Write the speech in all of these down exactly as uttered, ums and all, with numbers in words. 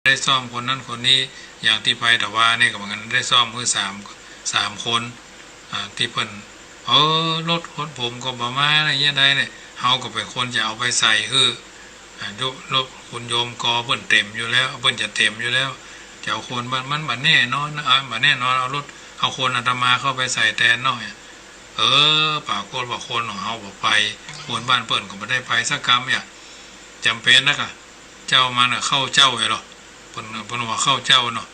ได้ซ่อมคนนั้นคนนี้ อย่างตี้ไปตะวานี่ก็เหมือนกั๋น ได้ซ่อมหื้อสาม สามคน อ่า ตี้เปิ้น เออ รถขนผมก็บ่มา อะไระเยียะใดเนี่ย เฮาก็เป๋นคนจะเอาไปใส่หื้อ อ่า รถ รถคุณโยมก็เปิ้นเต๋มอยู่แล้ว เปิ้นจะเต๋มอยู่แล้ว จะเอาคนบ่ มันบ่แน่นอนนะ อ่า บ่แน่นอน เอารถ เอาคนอาตมาเข้าไปใส่แตนเนาะ เออ ปรากฏว่าคนของเฮาบ่ไป คนบ้านเปิ้นก็บ่ได้ไปสักกำเนี่ย จ๋ำเป๋นนักอะ เจ้ามันน่ะเข้าเจ้าไอ้หรอ เปิ้น เปิ้นว่าเข้าเจ้าเนาะ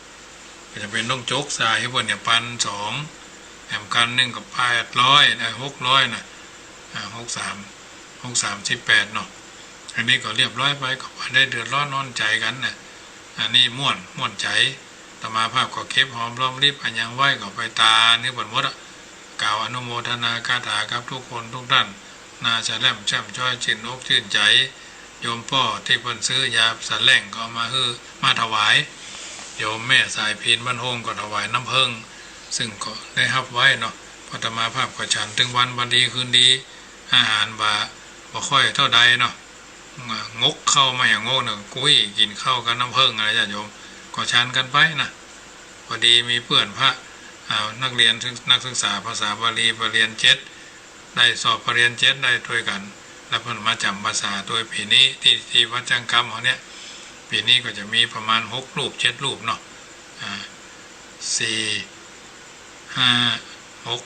ก็จะเป๋นต้องจกสายหื้อเปิ้นเนี่ย ปันสอง แถมคันนึ่งก็แปดร้อย ได้หกร้อยน่ะ อ่า หกสาม หกสามสิบแปดเนาะ อันนี้ก็เรียบร้อยไป ก็บ่ได้เดือดร้อนร้อนใจ๋กั๋นน่ะ อันนี้ม่วน ม่วนใจ๋ อาตมาภาพก็เก็บหอมรอมริบ อะหยังไว้ก็ไปตานหื้อเปิ้นหมดอะ กล่าวอนุโมทนาคาถากับทุกคนทุกท่าน น่าจะแล่มแจ่มจ้อย จื้นอกจื้นใจ๋ โยมป้อตี้เปิ้นซื้อยาสะแหล้งก็เอามาหื้อ มาถวาย โยมแม่สายพิณบ้านโฮ่งก็ถวายน้ำเผิ้ง ซึ่งก็ได้ฮับไว้เนาะ เพราะอาตมาภาพก็ฉันตึงวัน วันดีคืนดี อาหารบ่ บ่ค่อยเต้าใดเนาะ งกข้าวมาอย่างงกเนาะ กุ้ยกิ๋นข้าวกับน้ำเผิ้งอะไระ ญาติโยม ก็ฉันกั๋นไปนะ พอดีมีเปื้อนพระ อ่า นักเรียน นักศึกษาภาษาบาลีปริญญาเจ็ด ได้สอบปริญญาเจ็ดได้ตวยกั๋น แล้วเปิ้นมาจ๋ำพรรษาตวยปี๋นี้ ตี้ ตี้วัดจ้างกำเฮาเนี่ย ปี๋นี้ก็จะมีประมาณหกรูปเจ็ดรูปเนาะ อ่า สี่ ห้า หก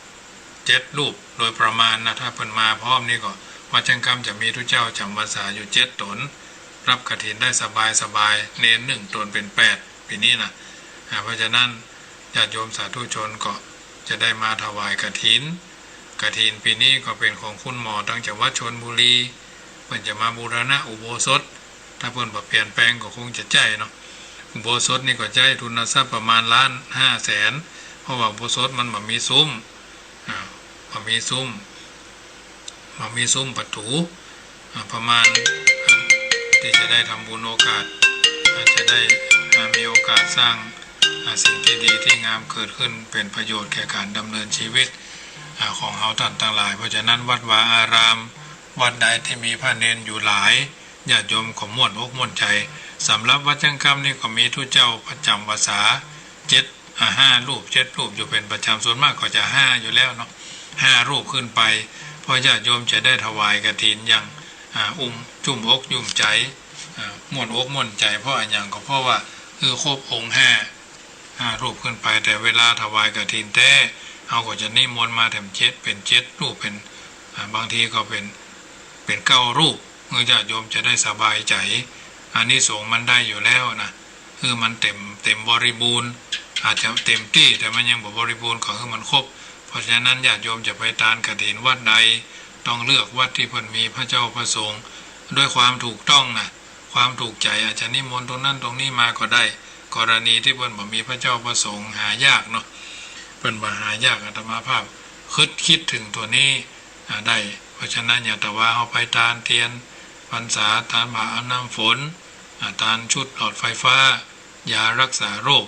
เจ็ดรูปโดยประมาณนะ ถ้าเปิ้นมาพร้อมนี่ก็ วัดจ้างกำจะมีตุ๊เจ้าจ๋ำพรรษาอยู่เจ็ดต๋น ฮับกฐินได้สบายสบาย เณรนึ่งต๋นเป๋นแปด ปี๋นี้นะ อ่า เพราะฉะนั้นญาติโยมสาธุชนก็จะได้มาถวายกฐิน กฐินปี๋นี้ก็เป๋นของคุณหมอตังจังหวัดชลบุรี เปิ้นจะมาบูรณะอุโบสถ ถ้าเปิ้นบ่เปลี่ยนแปลงก็คงจะใจ้เนาะ อุโบสถนี่ก็ใจ้ทุนทรัพย์ประมาณล้านห้าแสน เพราะว่าอุโบสถมันบ่มีซุ้ม อ่า บ่มีซุ้ม บ่มีซุ้มประตู๋ อ่า ประมาณ อ่า ตี้จะได้ทำบุญโอกาส อ่า จะได้ อ่า มีโอกาสสร้าง อ่า สิ่งตี้ดีตี้งามเกิดขึ้น เป๋นประโยชน์แก่ก๋านดำเนินชีวิต อ่า ของเฮาต้านตังหลาย เพราะฉะนั้นวัดวาอาราม วัดใดตี้มีพระเณรอยู่หลาย ญาติโยมก็ม่วนอกม่วนใจ๋ สำหรับวัดจ้างกำนี่ก็มีตุ๊เจ้าประจ๋ำพรรษาเจ็ด อ่า ห้ารูป เจ็ดรูปอยู่เป๋นประจ๋ำ ส่วนมากก็จะห้าอยู่แล้วเนาะ ห้ารูปขึ้นไป เพราะญาติโยมจะได้ถวายกฐินอย่าง อ่า อุ้ม จุ่มอกจุ่มใจ๋ อ่า ม่วนอกม่วนใจ๋ เพราะอะหยังก็เพราะว่า เออ ครบองค์ห้า ห้ารูปขึ้นไป แต่เวลาถวายกฐินแต๊ เฮาก็จะนิมนต์มาแถมเจ็ด เป๋นเจ็ดรูป เป๋น อ่า บางทีก็เป๋น เป๋นเก้ารูป เพื่อญาติโยมจะได้สบายใจ๋ อานิสงส์มันได้อยู่แล้วนะ คือมันเต๋ม เต๋มบริบูรณ์ อาจจะเต๋มตี้ แต่มันยังบ่บริบูรณ์ ก็คือมันครบ เพราะฉะนั้นญาติโยมจะไปตานกฐินวัดใด ต้องเลือกวัดตี้เปิ้นมีพระเจ้าพระสงฆ์ ด้วยความถูกต้องนะ ความถูกใจ๋ อาจจะนิมนต์ตรงนั้นตรงนี้มาก็ได้ กรณีตี้เปิ้นบ่มีพระเจ้าพระสงฆ์หายากเนาะ เปิ้นบ่หายาก อาตมาภาพคิด คิดเถิงตั๋วนี้ อ่า ได้ เพราะฉะนั้นอย่างตะวาเฮาไปตานเตียนพรรษา ตานผ้าอาบน้ำฝน อ่า ตานชุดหลอดไฟฟ้า ยารักษาโรค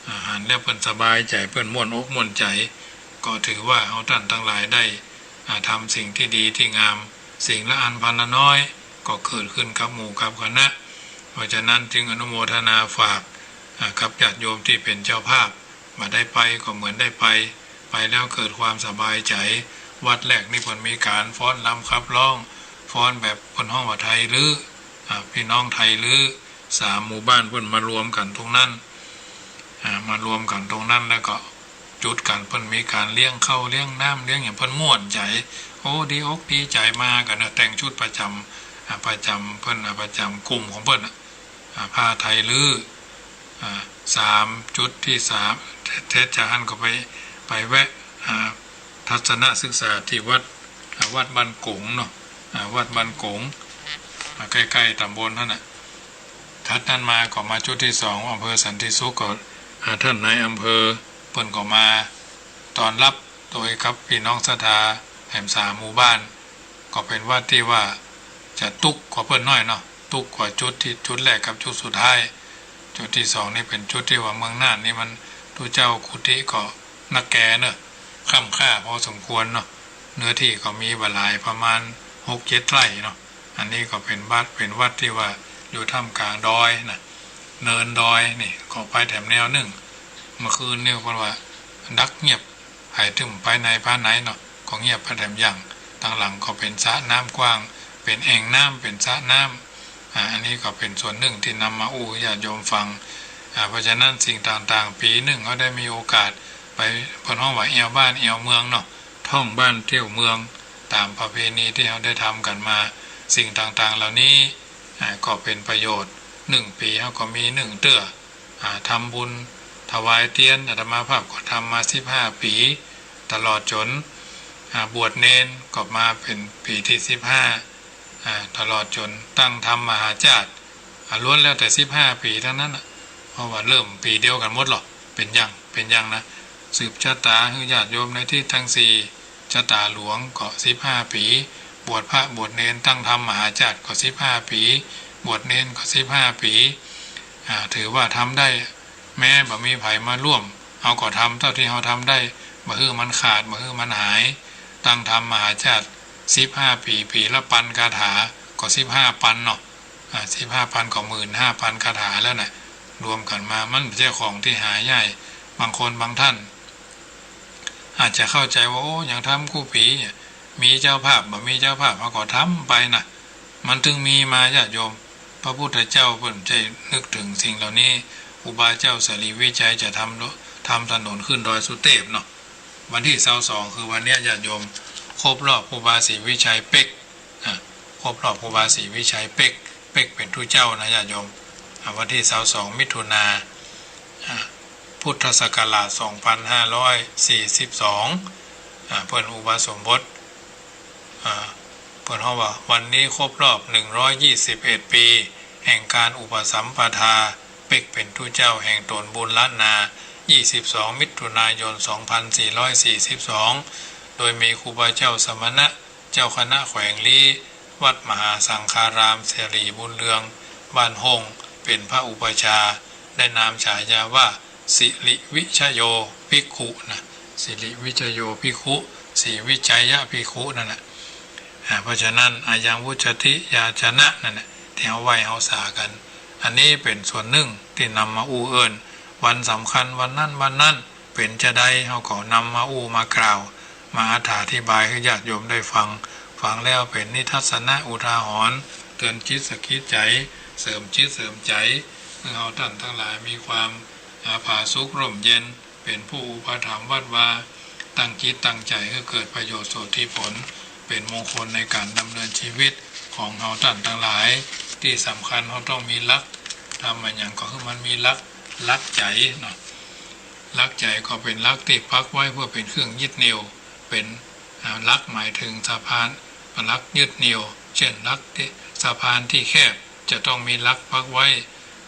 อ่า หันแล้วเปิ้นสบายใจ๋ เปิ้นม่วนอกม่วนใจ๋ ก็ถือว่าเฮาต้านตังหลายได้ อ่า ทำสิ่งตี้ดีตี้งาม สิ่งละอันพันละน้อย ก็เกิดขึ้นกับหมู่กับคณะ เพราะฉะนั้นจึงอนุโมทนาฝาก อ่า กับญาติโยมตี้เป๋นเจ้าภาพ บ่ได้ไปก็เหมือนได้ไป ไปแล้วเกิดความสบายใจ๋ วัดแรกนี่เปิ้นมีก๋านฟ้อนรำขับร้อง ฟ้อนแบบเปิ้นฮ้องว่าไทยลื้อ อ่า พี่น้องไทยลื้อ สามหมู่บ้านเปิ้นมารวมกั๋นตรงนั้น อ่า มารวมกั๋นตรงนั้นแล้วก็จุดกั๋น เปิ้นมีก๋านเลี้ยงข้าวเลี้ยงน้ำเลี้ยงหยัง เปิ้นม่วนใจ๋ โอ้ ดีอกดีใจ๋มากั๋นเนาะ แต่งชุดประจ๋ำ อ่า ประจ๋ำเปิ้น อ่า ประจ๋ำกลุ่มของเปิ้นน่ะ อ่า ผ้าไทยลื้อ อ่า สาม จุดตี้สาม เสร็จจากหั้นก็ไป ไปแวะ อ่า ทัศนศึกษาตี้วัด อ่า วัดบ้านก๋งเนาะ อ่า วัดบ้านก๋ง อ่า ใก้ๆ ต๋ำบลหั้นน่ะ ถัดนั้นมาก็มาจุดตี้สอง อำเภอสันติสุข ก็ อ่า ต้านนายอำเภอเปิ้นก็มาต้อนฮับ โดยกับพี่น้องศรัทธาแถมสามหมู่บ้าน ก็เป๋นวัดตี้ว่าจะตุ๊กกว่าเปิ้นหน้อยเนาะ ตุ๊กกว่าจุดตี้ จุดแรกกับจุดสุดท้าย จุดตี้สองนี่เป๋นจุดตี้ว่าเมืองน่านนี่มัน ตุ๊เจ้ากุฏิก็นักแก่เนาะ ค่ำค่าพอสมควรเนาะ เนื้อตี้ก็มีบ่หลาย ประมาณหกเจ็ดไร่เนาะ อันนี้ก็เป๋นวัด เป๋นวัดตี้ว่าอยู่ท่ามกลางดอยน่ะ เนินดอยนี่ก็ไปแถมแนวนึ่ง เมื่อคืนนี่เปิ้นว่าดักเงียบ ใผตึงไปไหนพาไหนเนาะ ก็เงียบไปแถมอย่าง ตังหลังก็เป๋นสระน้ำกว้าง เป๋นแอ่งน้ำ เป๋นสระน้ำ อ่า อันนี้ก็เป๋นส่วนนึ่งตี้นำมาอู้ญาติโยมฟัง อ่า เพราะฉะนั้นสิ่งต่างๆ ปี๋นึ่งเฮาได้มีโอกาสไป เปิ้นฮ้องว่าแอ่วบ้านแอ่วเมืองเนาะ ท่องบ้านเตี้ยวเมือง ต๋ามประเพณีตี้เฮาได้ทำกั๋นมา สิ่งต่างๆ เหล่านี้ อ่า ก็เป๋นประโยชน์ นึ่งปี๋เฮาก็มีนึ่งเตื้อ อ่า ทำบุญถวายเตียน อาตมาภาพก็ทำมาสิบห้าปี๋ ตลอดจ๋น อ่า บวชเณรก็มาเป๋นปี๋ตี้สิบห้า อ่า ตลอดจ๋นตั้งธรรมมหาจาตุ อ่า ล้วนแล้วแต่สิบห้าปี๋ตังนั้นน่ะ เพราะว่าเริ่มปี๋เดียวกั๋นหมดหรอ เป๋นอย่าง เป๋นอย่างนะ สืบชะตาหื้อญาติโยมในทิศตังสี่ ชะตาหลวงก็สิบห้าปี๋ บวชพระบวชเณรตั้งธรรมมหาจาตุก็สิบห้าปี๋ บวชเณรก็สิบห้าปี๋ อ่า ถือว่าทำได้ แม้บ่มีใผมาร่วม เฮาก็ทำเต้าตี้เฮาทำได้ บ่หื้อมันขาด บ่หื้อมันหาย ตั้งธรรมมหาจาตุสิบห้าปี๋ ปี๋ละปันคาถา ก็สิบห้าปันเนาะ อ่า สิบห้าปันก็หมื่นห้าปันคาถาแล้วน่ะ รวมกั๋นมา มันบ่ใจ้ของตี้หายาก บางคนบางท่าน อาจจะเข้าใจ๋ว่า โอ้ ยังทำกู้ปี๋ มีเจ้าภาพ บ่มีเจ้าภาพ เฮาก็ทำไปน่ะ มันตึงมีมาญาติโยม พระพุทธเจ้าเปิ้นใจ้นึกเถิงสิ่งเหล่านี้ ครูบาเจ้าสิริวิชัยจะทำ ทำถนนขึ้นดอยสุเตพเนาะ วันตี้ซาวสองคือวันเนี้ยญาติโยม ครบรอบครูบาศรีวิชัยเป๊ก อ่ะ ครบรอบครูบาศรีวิชัยเป๊ก เป๊กเป๋นตุ๊เจ้านะญาติโยม อ่ะ วันตี้ซาวสองมิถุนา อ่ะ พุทธศักราชสองพันห้าร้อยสี่สิบสอง อ่ะ เปิ้นอุปสมบท อ่า เปิ้นฮ้องว่าวันนี้ครบรอบหนึ่งร้อยยี่สิบเอ็ดปี๋ แห่งการอุปสัมปทา เป๊กเป๋นตุ๊เจ้าแห่งต๋นบุญล้านนา ยี่สิบสองมิถุนายนสองพันสี่ร้อยสี่สิบสอง โดยมีครูบาเจ้าสมณะ เจ้าคณะแขวงลี้ วัดมหาสังฆารามสิริบุญเรือง บ้านฮ่ง เป๋นพระอุปัชฌาย์ ได้นามฉายาว่า สิริวิชโยภิกขุนะ สิริวิชโยภิกขุ ศรีวิชัยภิกขุนั่นแหละ อ่า เพราะฉะนั้น อายังวุจจติยาจนะนั่นแหละ ตี้เฮาไหว้เฮาสากั๋น อันนี้เป๋นส่วนนึ่งตี้นำมาอู้เอิ้น วันสำคัญวันนั้นวันนั้น เป๋นจาใด เฮาก็นำมาอู้มากล่าว มาอธิบายหื้อญาติโยมได้ฟัง ฟังแล้วเป๋นนิทัศนะอุทาหรณ์ เตือนจิตสะกิดใจ๋ เสริมจิตเสริมใจ๋ หื้อเฮาต้านตังหลายมีความ อ่า ผาสุกร่มเย็น เป๋นผู้อุปถัมภ์วัดวา ตั้งจิตตั้งใจ๋หื้อเกิดประโยชน์โสตถีผล เป๋นมงคลในก๋านดำเนินจีวิตของเฮาต้านตังหลาย ตี้สำคัญเฮาต้องมีหลัก ทำอะหยังก็หื้อมันมีหลัก หลักใจ๋เนาะ หลักใจ๋ก็เป๋นหลักตี้ปักไว้เปื้อเป๋นเครื่องยึดเหนี่ยว เป๋น อ่า หลักหมายเถิงสะพาน หลักยึดเหนี่ยว เจ้นหลักตี้ สะพานตี้แคบ จะต้องมีหลักปักไว้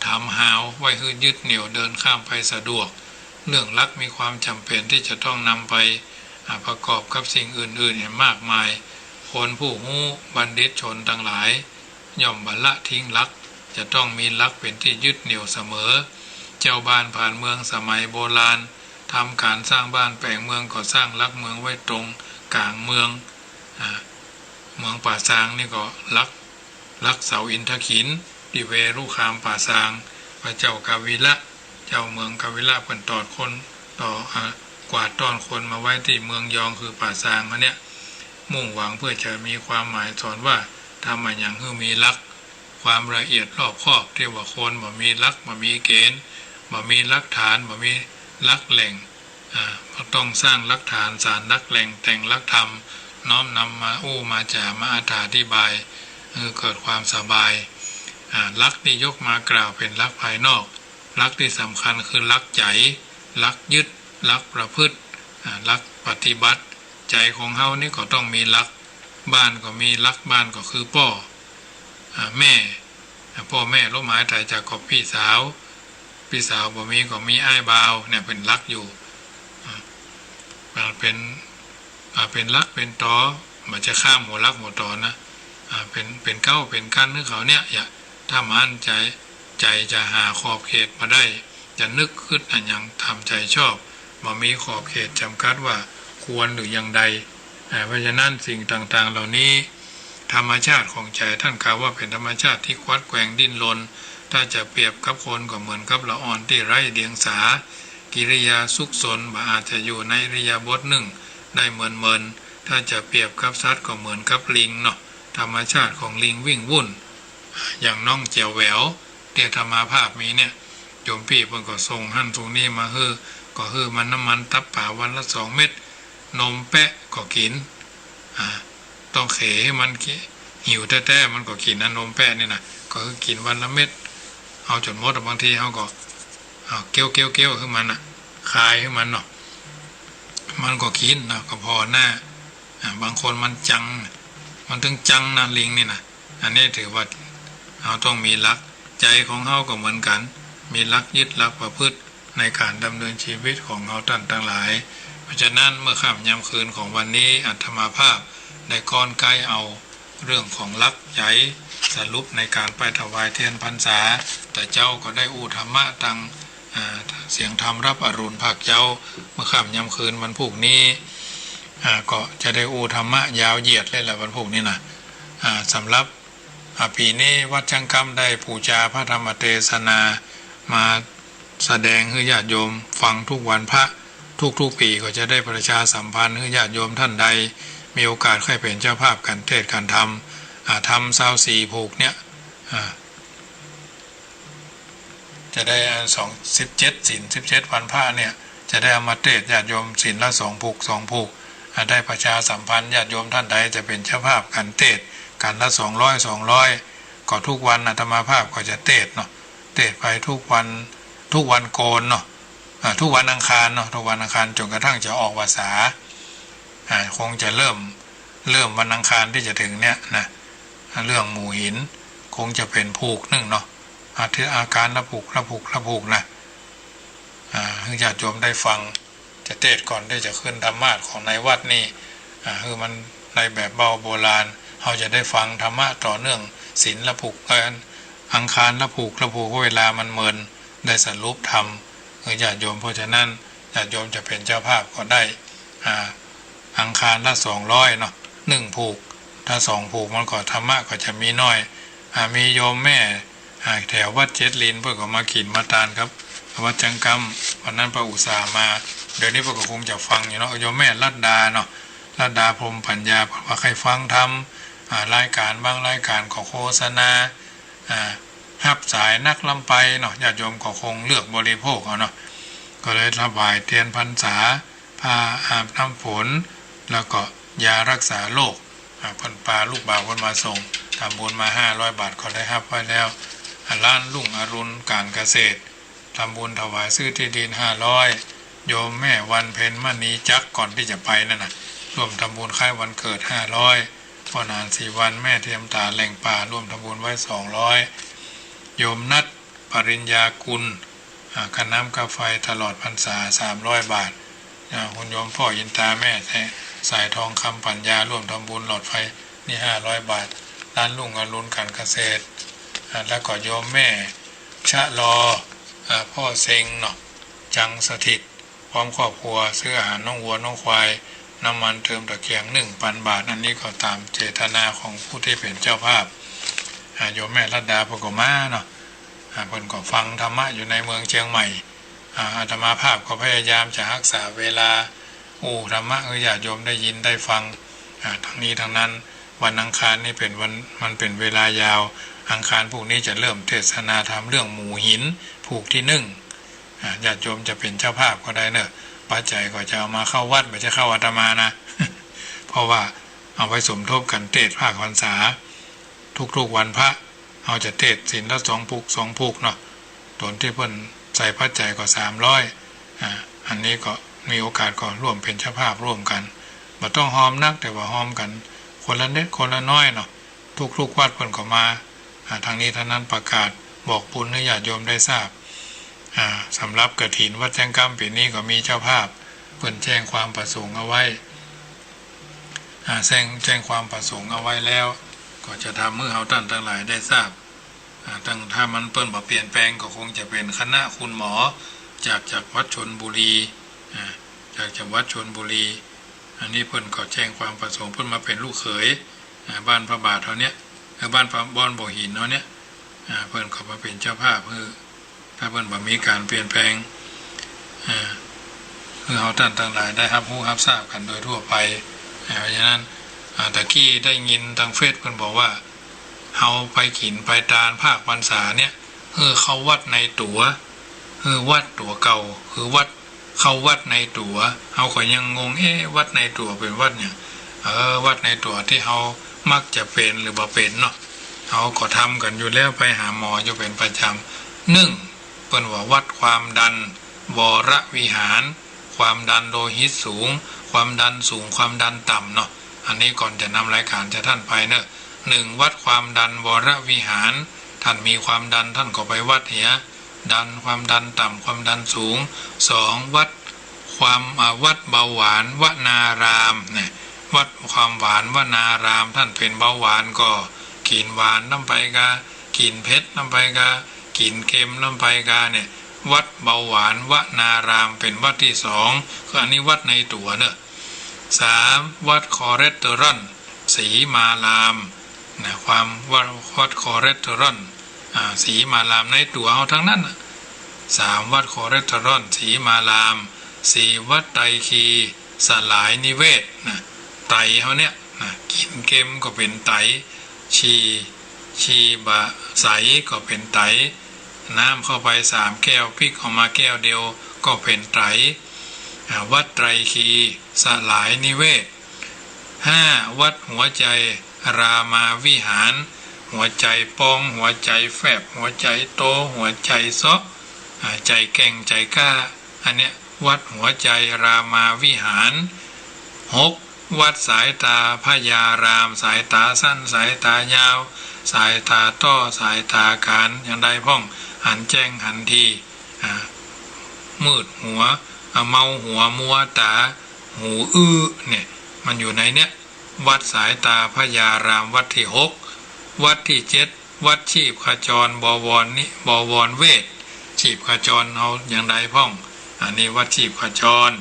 ถามหาวไว้หื้อยึดเหนี่ยวเดินข้ามไปสะดวก เรื่องหลักมีความจ๋ำเป๋นตี้จะต้องนำไป อ่า ประกอบกับสิ่งอื่นๆ อีกมากมาย คนผู้ฮู้บัณฑิตชนตังหลาย ย่อมบ่ละทิ้งหลัก จะต้องมีหลักเป๋นตี้ยึดเหนี่ยวเสมอ เจ้าบ้านผานเมืองสมัยโบราณ ทำก๋านสร้างบ้านแป๋งเมืองก็สร้างหลักเมืองไว้ตรงก๋างเมือง อ่า เมืองป่าซางนี่ก็หลัก หลักเสาอินทขิล ตี้เวรุคามป่าซาง พระเจ้ากาวิละ เจ้าเมืองกาวิละเปิ้นตอดคน ต่อ อ่า กวาดต้อนคนมาไว้ตี้เมืองยองคือป่าซางอันเนี้ย มุ่งหวังเปื้อจะมีความหมายสอนว่า ทำอะหยังหื้อมีหลัก ความละเอียดรอบคอบ ตี้ว่าคนบ่มีหลัก บ่มีเก๋ณฑ์ บ่มีหลักฐาน บ่มีหลักแหล่ง อ่า ก็ต้องสร้างหลักฐาน สานหลักแหล่ง แต่งหลักธรรม น้อมนำมาอู้มาจ๋า มาอธิบาย หื้อเกิดความสบาย อ่า หลักตี้ยกมากล่าวเป๋นหลักภายนอก หลักตี้สำคัญคือหลักใจ๋ หลักยึด หลักประพฤติ อ่า หลักปฏิบัติ ใจ๋ของเฮานี่ก็ต้องมีหลัก บ้านก็มีหลัก บ้านก็คือป้อ อ่า แม่ อ่า ป้อแม่ล้มหายต๋ายจากก็ปี้สาว ปี้สาวบ่มีก็มีอ้ายบ่าว เนี่ยเป๋นหลักอยู่ อ่า มันเป๋น อ่า เป๋นหลักเป๋นตอ บ่ใจ้ข้ามหัวหลักหัวตอนะ อ่า เป๋น เป๋นเก๊าเป๋นกั๋นหื้อเขาเนี่ย อย่า ถ้ามันใจ๋ ใจ๋จะหาขอบเขตบ่ได้ จะนึกกึ๊ดอะหยังต๋ามใจ๋ชอบ บ่มีขอบเขตจ๋ำกัดว่าควรหรืออย่างใด อ่า เพราะฉะนั้นสิ่งต่างๆ เหล่านี้ ธรรมชาติของใจ๋ต้านกล่าวว่าเป๋นธรรมชาติตี้ควัดแกว่งดิ้นรน ถ้าจะเปรียบกับคนก็เหมือนกับละอ่อนตี้ไร้เดียงสา กิริยาซุกซน บ่อาจจะอยู่ในอิริยาบถนึ่งได้เมินๆ ถ้าจะเปรียบกับสัตว์ก็เหมือนกับลิงเนาะ ธรรมชาติของลิงวิ่งวุ่น อย่างน้องแจ๋วแหวว ตี้อาตมาภาพมีเนี่ย โยมปี้เปิ้นก็ส่งหั้นส่งนี่มาหื้อ ก็หื้อมันน้ำมันตับป๋าวันละสองเม็ด นมแปะก็กิ๋น อ่า ต้องเขหื้อมันกิ๋น หิวแต๊ๆ มันก็กิ๋นนะ นมแปะนี่นะ ก็หื้อกิ๋นวันละเม็ด เอาจ๋นหมดอะ บางทีเฮาก็ เอาเก๊ยวๆๆ หื้อมันอะ คายหื้อมันเนาะ มันก็กิ๋นเนาะ ก็ผ่อหน้า อ่า บางคนมันจัง มันตึงจังนะ ลิงนี่นะ อันนี้ถือว่าเฮาต้องมีหลัก ใจ๋ของเฮาก็เหมือนกั๋น มีหลักยึดหลักประพฤติในก๋านดำเนินชีวิตของเฮาต้านตังหลาย เพราะฉะนั้นเมื่อค่ำยามคืนของวันนี้อาตมาภาพได้ก๊อนไก๊เอาเรื่องของหลักใจ๋สรุปในก๋านไปถวายเตียนพรรษา แต่เจ้าก็ได้อู้ธรรมะตัง อ่า เสียงธรรมรับอรุณภาคเจ๊า เมื่อค่ำยามคืนวันพูกนี้ อ่า ก็จะได้อู้ธรรมะยาวเหยียดเลยแหละวันพูกนี้นะ อ่า สำหรับ อ่า ปี๋นี้วัดจั๊งกำได้ปู๋จาพระธรรมเตสนามาแสดงหื้อญาติโยมฟังทุกวันพระ ทุกๆ ปี๋ก็จะได้ประชาสัมพันธ์หื้อญาติโยมต้านใดมีโอกาสใค่เป๋นเจ้าภาพก๋านเตสน์ก๋านธรรม อ่า ธรรมซาวสี่ผูกเนี่ย อ่า จะได้ อ่า สอง สิบเจ็ดศีล สิบเจ็ดวันพระเนี่ย จะได้เอามาเตสน์ญาติโยมศีลละสองผูก สองผูก อ่า ได้ประชาสัมพันธ์ญาติโยมต้านใดจะเป๋นเจ้าภาพก๋านเตสน์ ก๋านละสองร้อย สองร้อย ก็ทุกวันอาตมาภาพก็จะเตสน์เนาะ เตสน์ไปทุกวัน ทุกวันโกนเนาะ อ่า ทุกวันอังคารเนาะ ทุกวันอังคารจ๋นกระทั่งจะออกพรรษา อ่า คงจะเริ่ม เริ่มวันอังคารตี้จะเถิงเนี่ยนะ เรื่องหมู่หิน คงจะเป๋นผูกนึ่งเนาะ อาทิตย์ อาการละผูก ละผูก ละผูกนะ อ่า หื้อญาติโยมได้ฟัง จะเตสน์ก่อนตี้จะขึ้นธรรมาสน์ของในวัดนี่ อ่า หื้อมันในแบบเบ้าโบราณ เฮาจะได้ฟังธรรมะต่อเนื่อง ศีลละผูก เอ่อ อังคารละผูก ละผูก เพราะเวลามันเมิน ได้สรุปธรรม หื้อญาติโยม เพราะฉะนั้นญาติโยมจะเป๋นเจ้าภาพก็ได้ อ่า อังคารละสองร้อยเนาะ นึ่งผูก ถ้าสองผูกมันก็ธรรมะก็จะมีน้อย อ่า มีโยมแม่ อ่า แถววัดเจ็ดลินเปิ้นก็มากิ๋นมาตานครับ วัดจั๊งกำ วันนั้นเปิ้นอุตส่าห์มา เดี๋ยวนี้เปิ้นก็คงจะฟังอยู่เนาะ โยมแม่รัตดาเนาะ รัตดาพรหมปัญญา เปิ้นว่าใค่ฟังธรรม อ่า รายก๋านบางรายก๋านก็โฆษณา อ่า ฮับสายนักล้ำไปเนาะ ญาติโยมก็คงเลือกบริโภคเอาเนาะ ก็เลยถวายเตียนพรรษา ผ้าอาบน้ำฝน แล้วก็ยารักษาโรค อ่า เปิ้นปาลูกบ่าวเปิ้นมาส่ง ทำบุญมาห้าร้อยบาทก็ได้ฮับไว้แล้ว อ่า ร้านรุ่งอรุณก๋านเกษตร ทำบุญถวายซื้อตี้ดินห้าร้อย โยมแม่วันเพ็ญมณีจักร ก่อนตี้จะไปนั่นน่ะ ร่วมทำบุญคล้ายวันเกิดห้าร้อย พ่อหนานศรีวรรณ แม่เทียมต๋าแหล่งป่า ร่วมทำบุญไว้สองร้อย โยมนัท ปริญญากุล อ่า ค่าน้ำค่าไฟตลอดพรรษาสามร้อยบาท อ่า คุณโยมพ่ออินตา แม่สายทองคำปัญญา ร่วมทำบุญหลอดไฟนี่ห้าร้อยบาท ร้านรุ่งอรุณก๋านเกษตร อ่า แล้วก็โยมแม่ชะลอ อ่า พ่อเซ็งเนาะ จังสถิต พร้อมครอบครัว ซื้ออาหารน้องวัวน้องควาย น้ำมันเติมตะเกียงหนึ่งปันบาท อันนี้ก็ต๋ามเจตนาของผู้ตี้เป๋นเจ้าภาพ อ่า โยมแม่รัตดาเปิ้นก็มาเนาะ อ่า เปิ้นก็ฟังธรรมะอยู่ในเมืองเจียงใหม่ อ่า อาตมาภาพก็พยายามจะฮักษาเวลาอู้ธรรมะหื้อญาติโยมได้ยินได้ฟัง อ่า ทั้งนี้ทั้งนั้น วันอังคารนี่เป๋นวัน มันเป๋นเวลายาว อังคารพูกนี้จะเริ่มเตสนาธรรมเรื่องหมู่หิน ผูกตี้นึ่ง อ่า ญาติโยมจะเป๋นเจ้าภาพก็ได้เนาะ ปัจจัยก็จะเอามาเข้าวัด บ่ใจ้เข้าอาตมานะ เพราะว่าเอาไว้สมทบกั๋นเตสน์ภาคพรรษา ทุกๆวันพระ เฮาจะเตสน์ศีลละสองผูก สองผูกเนาะ ต๋นตี้เปิ้นใส่ปัจจัยก็สามร้อย อ่า อันนี้ก็มีโอกาสก็ร่วมเป๋นเจ้าภาพร่วมกั๋น บ่ต้องฮอมนัก แต่ว่าฮอมกั๋นคนละเน็ดคนละน้อยเนาะ ทุกๆวัดเปิ้นก็มา อ่า ทั้งนี้ทั้งนั้นประกาศบอกบุญหื้อญาติโยมได้ทราบ อ่า สำหรับกฐินวัดแจ้งกำปี๋นี้ก็มีเจ้าภาพเปิ้นแจ้งความประสงค์เอาไว้ อ่า แจ้ง แจ้งความประสงค์เอาไว้แล้ว ก็จะทำหื้อเฮาต้านตังหลายได้ทราบ อ่า ตั้ง ถ้ามันเปิ้นบ่เปลี่ยนแปลงก็คงจะเป๋นคณะคุณหมอจาก จากวัดชลบุรี อ่า จาก จากวัดชลบุรี อันนี้เปิ้นก็แจ้งความประสงค์ เปิ้นมาเป๋นลูกเขย อ่า บ้านพระบาทเฮาเนี่ย เออ บ้านพระ บ้านบ่อหินเฮาเนี่ย อ่า เปิ้นก็มาเป๋นเจ้าภาพหื้อ ถ้าเปิ้นบ่มีก๋านเปลี่ยนแปลง อ่า หื้อเฮาต้านตังหลายได้ฮับฮู้ฮับซาบกั๋นโดยทั่วไป อ่า เพราะฉะนั้น อ่า ตะกี้ได้ยินตางเฟซเปิ้นบอกว่า เฮาไปกิ๋นไปตานภาคพรรษาเนี่ย หื้อเข้าวัดในตั๋ว หื้อวัดตั๋วเก่า หื้อวัด เข้าวัดในตั๋ว เฮาก็ยังงง เอ๊ะ วัดในตั๋วเป๋นวัดหยัง เออ วัดในตั๋วตี้เฮามักจะเป๋นหรือบ่เป๋นเนาะ เฮาก็ทำกั๋นอยู่แล้ว ไปหาหมออยู่เป๋นประจ๋ำ นึ่ง เปิ้นว่าวัดความดัน วรวิหาร ความดันโลหิตสูง ความดันสูง ความดันต่ำเนาะ อันนี้ก่อนจะนำรายก๋านจะต้านไปเนาะ นึ่ง วัดความดันวรวิหาร ต้านมีความดันต้านก็ไปวัดเหีย ดัน ความดันต่ำ ความดันสูง สอง วัดความ อ่า วัดเบาหวานวนารามนะ วัดความหวานวนาราม ต้านเป๋นเบาหวานก็กิ๋นหวานนำไปกา กิ๋นเผ็ดนำไปกา กิ๋นเค็มนำไปกาเนี่ย วัดเบาหวานวนารามเป๋นวัดตี้สอง คืออันนี้วัดในตั๋วเนาะ สาม วัดคอเลสเตอรอลศรีมารามนะ ความวัด วัดคอเลสเตอรอล อ่า ศรีมารามในตั๋วเฮาตังนั้นน่ะ สาม วัดคอเลสเตอรอลศรีมาราม สี่ วัดไตรคีสลายนิเวศนะ ไตเฮาเนี่ยนะ กิ๋นเค็มก็เป๋นไต ฉี่ ฉี่บ่ใสก็เป๋นไต น้ำเข้าไปสามแก้ว ปิ๊กออกมาแก้วเดียวก็เป๋นไต อ่า วัดไตรคีสลายนิเวศ ห้า วัดหัวใจรามาวิหาร หัวใจ๋ปอง หัวใจ๋แฟบ หัวใจ๋โต หัวใจ๋เซาะ อ่า ใจ๋แก่ง ใจ๋กล้า อันเนี้ย วัดหัวใจรามาวิหาร หก วัดสายตาพญาราม สายตาสั้น สายตายาว สายตาต้อ สายตาก๋าน อย่างใดพ่อง หันแจ้งหันที อ่า มืดหัว อ่า เมาหัว มัวต๋า หูอื้อ เนี่ย มันอยู่ในเนี้ย วัดสายตาพญาราม วัดตี้หก วัดตี้เจ็ด วัดชีพจร บวรนิ บวรเวช ชีพจรเฮาอย่างใดพ่อง อันนี้วัดชีพจร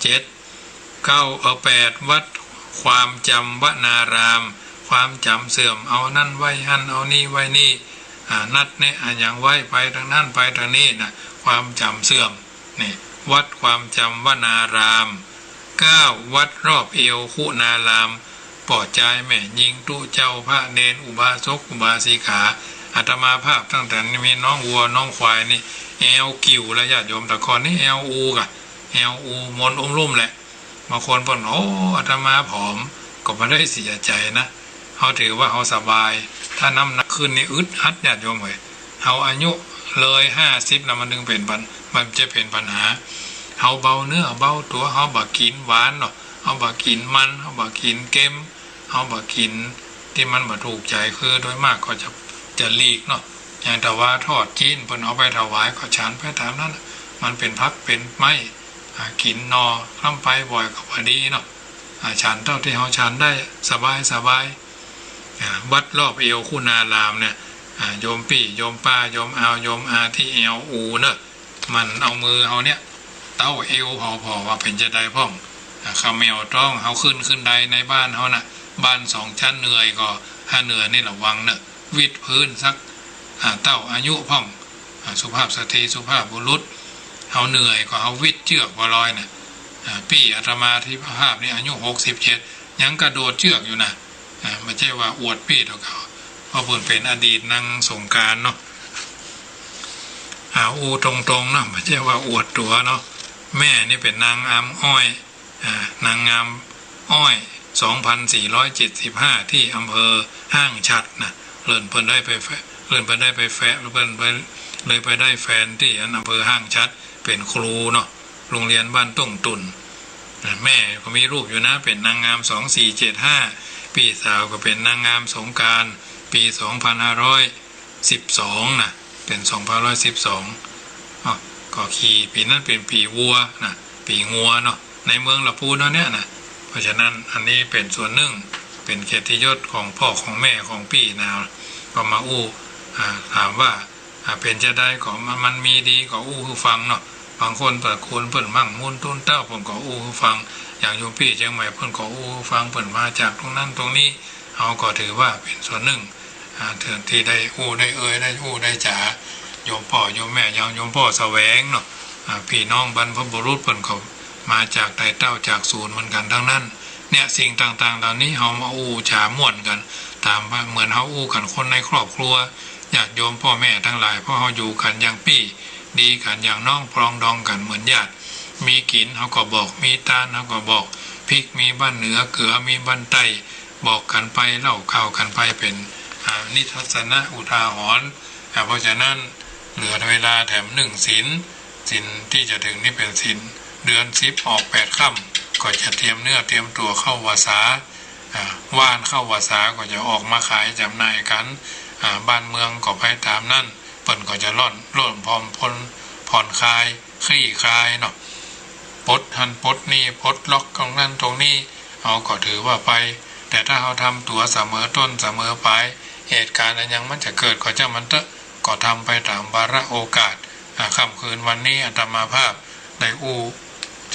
เจ็ด เก้า เออ แปด วัดความจ๋ำวนาราม ความจ๋ำเสื่อม เอานั้นไว้หั้น เอานี้ไว้นี่ อ่า นัดแนะอะหยังไว้ ไปตางนั้น ไปตางนี้นะ ความจ๋ำเสื่อม นี่ วัดความจ๋ำวนาราม เก้า วัดรอบเอวคุณาราม ป้อจายแม่ญิงตุ๊เจ้า พระเณร อุบาสก อุบาสิกา อาตมาภาพตั้งแต่มีน้องวัวน้องควายนี่ แอวกิ่วแล้วญาติโยม แต่ก่อนนี่แอวอูกะ แอวอูมนอุ้มลุ่มแหละ บางคนเปิ้น โอ้ อาตมาผอม ก็บ่ได้เสียใจ๋นะ เฮาถือว่าเฮาสบาย ถ้าน้ำหนักขึ้นนี่อึดอัดญาติโยมเอ๋ย เฮาอายุเลยห้าสิบแล้วมันถึงเป๋นปัญ มันจะเป๋นปัญหา เฮาเบาเนื้อเบาตั๋ว เฮาบ่กิ๋นหวานเนาะ เฮาบ่กิ๋นมัน เฮาบ่กิ๋นเค็ม เฮาบ่กิ๋นตี้มันบ่ถูกใจ๋ คือโดยมากก็จะ จะหลีกเนาะ อย่างแต่ว่าทอดจีนเปิ้นเอาไปถวายก็ฉันไปต๋ามนั้นน่ะ มันเป๋นผักเป๋นไม้ อ่า กิ๋นหน่อลำไปบ่อยก็บ่ดีเนาะ อ่า ฉันเต้าตี้เฮาฉันได้สบายสบาย อ่า วัดรอบเอวคุณารามเนี่ย อ่า โยมปี้ โยมป้า โยมอาว โยมอาตี้แอวอูเนาะ มันเอามือเฮาเนี่ย เต๊าเอวผ่อๆ ว่าเป๋นจาใดพ่อง อ่า เขม่าต๊อง เฮาขึ้น ขึ้นไดในบ้านเฮาน่ะ บ้านสองชั้น เหนื่อยก็ ถ้าเหนื่อยนี่ระวังเนาะ วิดพื้นสัก อ่า เต้าอายุพ่อง อ่า สุภาพสตรี สุภาพบุรุษ เฮาเหนื่อยก็เฮาวิดเจื้อกบ่ลอยน่ะ อ่า ปี้อาตมาภาพนี่อายุหกสิบเจ็ด ยังกระโดดเจื้อกอยู่นะ อ่า บ่ใจ้ว่าอวดปี้ต่อเขา เพราะเปิ้นเป๋นอดีตนางสงกรานต์เนาะ อ่า อู้ตรงๆ เนาะ บ่ใจ้ว่าอวดตั๋วเนาะ แม่นี่เป๋นนางงามอ้อย อ่า นางงามอ้อย สองพันสี่ร้อยเจ็ดสิบห้า ตี้อำเภอห้างฉัตรนะ เปิ้น เปิ้นได้ไปแฟะ เปิ้น เปิ้นได้ไปแฟะ เปิ้นไป เลยไปได้แฟนตี้อันอำเภอห้างฉัตร เป๋นครูเนาะ โฮงเฮียนบ้านต้งตุ่น นะ แม่ก็มีรูปอยู่นะ เป๋นนางงาม สองสี่เจ็ดห้า ปี้สาวก็เป๋นนางงามสงกรานต์ ปี๋ สองพันห้าร้อยสิบสอง นะ เป๋น สองพันห้าร้อยสิบสอง อ้อ ก็ขีปี๋นั้นเป๋นปี๋วัวนะ ปี๋งัวเนาะ ในเมืองละปูนเฮาเนี่ยนะ เพราะฉะนั้นอันนี้เป๋นส่วนนึ่ง เป๋นเกียรติยศของป้อของแม่ของปี้นะ ก็มาอู้ อ่า ถามว่า อ่า เป๋นจาใดก็มัน มันมีดีก็อู้หื้อฟังเนาะ บางคนตระกูลเปิ้นมั่งมูลตุ๊นเต้า เปิ้นก็อู้หื้อฟัง อย่างโยมปี้เจียงใหม่เปิ้นก็อู้หื้อฟัง เปิ้นมาจากตรงนั้นตรงนี้ เฮาก็ถือว่าเป๋นส่วนนึ่ง อ่า ตี้ได้อู้ได้เอ่ย ได้อู้ได้จ๋า โยมป้อโยมแม่ อย่างโยมป้อแสวงเนาะ อ่า ปี้น้องบรรพบุรุษเปิ้นก็มาจากใต้เต๊าจากสูนเหมือนกั๋นตังนั้น เนี่ย สิ่งต่างๆ เหล่านี้เฮามาอู้จ๋าม่วนกั๋น ต๋ามว่าเหมือนเฮาอู้กั๋นคนในครอบครัว ญาติโยมป้อแม่ตังหลาย เพราะเฮาอยู่กั๋นอย่างปี้ดีกั๋นอย่างน้อง ปรองดองกั๋นเหมือนญาติ มีกิ๋นเฮาก็บอก มีตานเฮาก็บอก พริกมีบ้านเหนือ เกลือมีบ้านใต้ บอกกั๋นไป เล่าข่าวกั๋นไป เป๋น อ่า นิทัศนะอุทาหรณ์ อ่า เพราะฉะนั้นเหลือเวลาแถมนึ่งศีล ศีลตี้จะเถิงนี้เป๋นศีลเดือนสิบออกแปดค่ำ ก็จะเตรียมเนื้อเตรียมตั๋วเข้าพรรษา อ่า ว่านเข้าพรรษาก็จะออกมาขายจ๋ำหน่ายกั๋น อ่า บ้านเมืองก็ไปต๋ามนั้น เปิ้นก็จะล่อน ล่อนผ่อน ผ่อน ผ่อนคลาย คลี่คลายเนาะ ปลดหั้นปลดนี่ ปลดล็อกตรงนั้นตรงนี้ เฮาก็ถือว่าไป แต่ถ้าเฮาทำตั๋วเสมอต้นเสมอปลาย เหตุก๋ารณ์อะหยังมันจะเกิดก็จ้างมันเต๊อะ ก็ทำไปต๋ามวาระโอกาส อ่า ค่ำคืนวันนี้อาตมาภาพได้อู้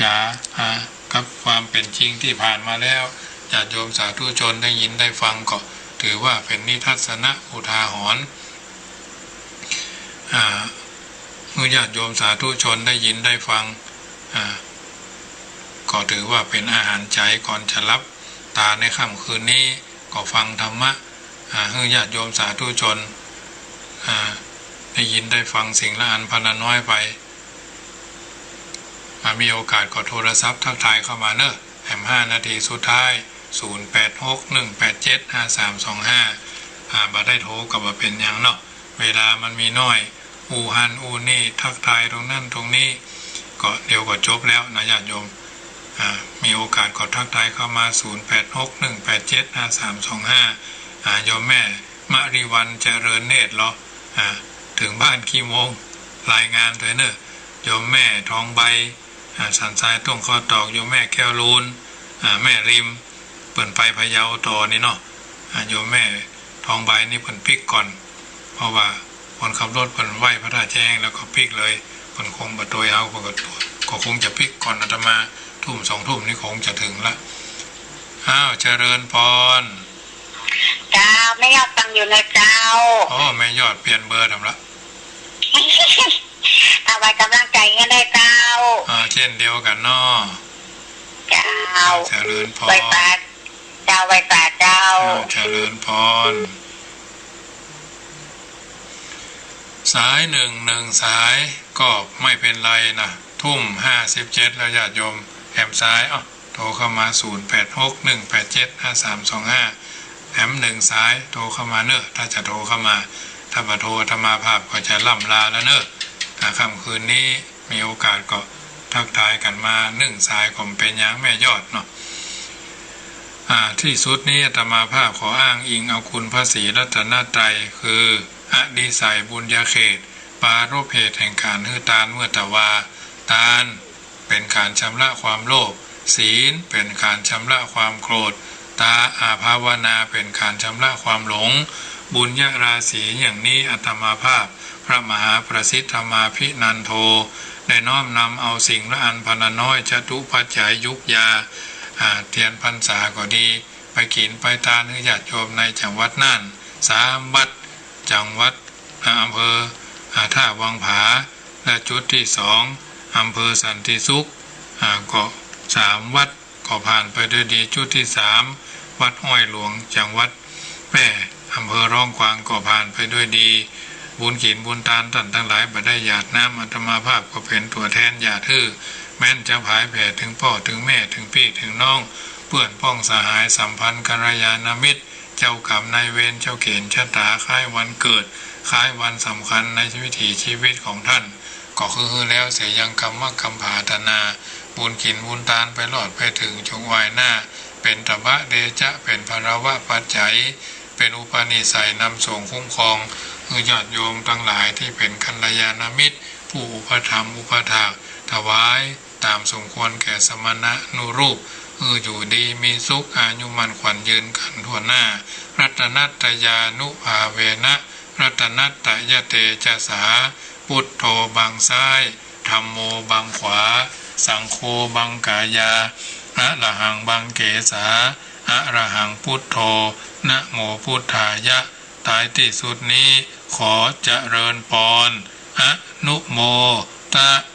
จ๋า อ่า กับความเป๋นจริงตี้ผ่านมาแล้ว ญาติโยมสาธุชนได้ยินได้ฟังก็ถือว่าเป๋นนิทัศนะอุทาหรณ์ อ่า หื้อญาติโยมสาธุชนได้ยินได้ฟัง อ่า ก็ถือว่าเป๋นอาหารใจ๋ก่อนจะหลับต๋าในค่ำคืนนี้ ก็ฟังธรรมะ อ่า หื้อญาติโยมสาธุชน อ่า ได้ยินได้ฟังสิ่งละอันพันละน้อยไป อ่า มีโอกาสก็โทรศัพท์ทักทายเข้ามาเนอะ แหมห้านาทีสุดท้าย ศูนย์แปดหก หนึ่งแปดเจ็ด ห้าสามสองห้า อ่า บ่ได้โทรก็บ่เป๋นหยังเนาะ เวลามันมีน้อย อู้หั้นอู้นี่ ทักทายตรงนั้นตรงนี้ ก็เดี๋ยวก็จบแล้วนะญาติโยม อ่า มีโอกาสก็ทักทายเข้ามา ศูนย์แปดหก หนึ่งแปดเจ็ด ห้าสามสองห้า อ่า โยมแม่มะริวัลย์เจริญเนตรเหรอ อ่า เถิงบ้านกี่โมง รายงานตวยเนอะ โยมแม่ทองใบ อ่า สันทรายต้งข้าวตอก โยมแม่แก้วลูน อ่า แม่ริม เปิ้นไปพะเยาต่อนี่เนาะ อ่า โยมแม่ทองใบนี่เปิ้นปิ๊กก่อน เพราะว่าคนขับรถเปิ้นไหว้พระธาตุแจ้งแล้วก็ปิ๊กเลย เปิ้นคงบ่ตวยเฮา เปิ้นก็ ก็คงจะปิ๊กก่อนอาตมา ทุ่มสองทุ่มนี่คงจะเถิงละ อ้าว เจริญพร เจ้า แม่ยอดฟังอยู่นะเจ้า อ๋อ แม่ยอดเปลี่ยนเบอร์ทำละ เอาไว้กำลังใจ๋เฮาได้เจ้า อ่า เจ้นเดียวกั๋นเนาะ เจ้า เจริญพร ไหว้สา เจ้า ไหว้สาเจ้า อ้าว เจริญพร สายหนึ่ง หนึ่งสายก็ไม่เป็นไรนะ ทุ่มห้าสิบเจ็ดแล้วญาติโยม แหมสาย เอ้า โทรเข้ามา ศูนย์แปดหก หนึ่งแปดเจ็ด ห้าสามสองห้า แหมหนึ่งสาย โทรเข้ามาเนอะ ถ้าจะโทรเข้ามา ถ้าบ่โทรอาตมาภาพก็จะล่ำลาแล้วเนอะ อ่า ค่ำคืนนี้มีโอกาสก็ทักทายกั๋นมาหนึ่งสายก็บ่เป๋นหยังแม่ยอดเนาะ อ่า ที่สุดนี้อาตมาภาพขออ้างอิงเอาคุณพระศรีรัตนตรัย คืออดิไสยบุญญาเขต ปรารภเหตุแห่งก๋านหื้อตานเมื่อตะวา ตาน เป๋นก๋านชำระความโลภ ศีลเป๋นก๋านชำระความโกรธ ตา อา ภาวนาเป๋นก๋านชำระความหลง บุญญราศีอย่างนี้อาตมาภาพ พระมหาประสิทธมาภินันโท ได้น้อมนำเอาสิ่งละอันพันละน้อย จตุปัจจัย ยุกยา อ่า เตียนพรรษาก็ดี ไปกิ๋นไปตานหื้อญาติโยมในจังหวัดน่าน สามวัด จังหวัด อ่า อำเภอ อ่า ท่าวังผา และจุดตี้สอง อำเภอสันติสุข อ่า ก็สามวัดก็ผ่านไปด้วยดี จุดตี้สาม วัดอ้อยหลวง จังหวัดแพร่ อำเภอร้องกวางก็ผ่านไปด้วยดี บุญกิ๋นบุญตานต้านตังหลายบ่ได้หยาดน้ำ อาตมาภาพก็เป๋นตั๋วแทนหยาดหื้อ แม้นจะผายแผ่เถิงป้อเถิงแม่ เถิงปี้เถิงน้อง เปื้อนป้องสหายสัมพันธ์กัลยาณมิตร เจ้ากรรมนายเวร เจ้าเก๋ณฑ์ชะต๋า คล้ายวันเกิด คล้ายวันสำคัญในวิถีชีวิตของต้าน ก็คือหื้อแล้วเสียยังกรรมกำผาธนา บุญกิ๋นบุญตานไปรอดไปเถิง จุกวายหน้า เป๋นตบะเดชะ เป๋นพลวปัจจัย เป๋นอุปนิสัยนำส่งคุ้มครอง หื้อญาติโยมตังหลายตี้เป๋นกัลยาณมิตร ผู้อุปถัมภ์อุปถาก ถวาย ต๋ามสมควรแก่สมณานุรูป หื้ออยู่ดีมีสุข อายุมั่นขวัญยืนกั๋นทั่วหน้า รัตนัตตยานุภาเวนะ รัตนัตตยเตจสา พุทโธบังซ้าย ธัมโมบังขวา สังโฆบังกายา อะระหังบังเกสา อะระหังพุทโธ นะโมพุทธายะ ท้ายตี้สุดนี้ ขอเจริญปอน อนุโมท